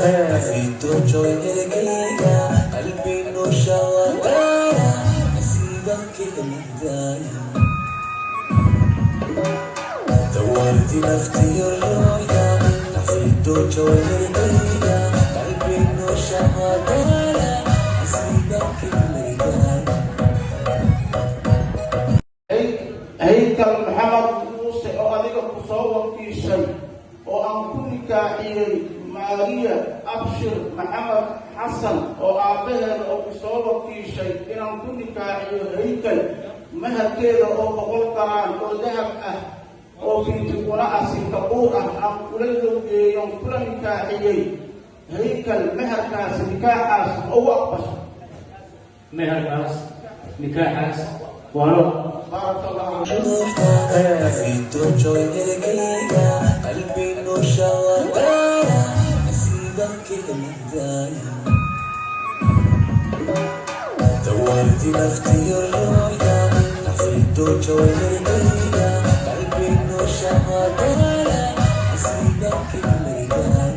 Nafiito joyelkayga qalbi nusha wadaana nasiibaka helidaayo. دورتي نفتي الروحة نفيتو جواليا قلبي نوشة ودانا نسيبك الميدان. Haykal Maxamed Muuse oo adiga ku soo wakiishay oo aan ku nikaaxiyey Maariya Abshir Maxamed Xasan oo aabbaheeda oo ku soo wakiishay inaan ku nikaaxiyo Haykal, maharkeeda oo 100 garaan oo dahab ah oo fiitikuna ah sinkabuur ah aan kula lowgeeyon kula nikaaxiyey Haykal, meherkaas nikaaxaas ma ugu aqbasho? Meherkaas nikaaxaas waano. Baaraka allahu. نفيتو جواليا قلبي نوشة ودانا نسيبك الميدان. دورتي نفتي الروحة نفيتو جواليا قلبي نوشة ودانا نسيبك الميدان.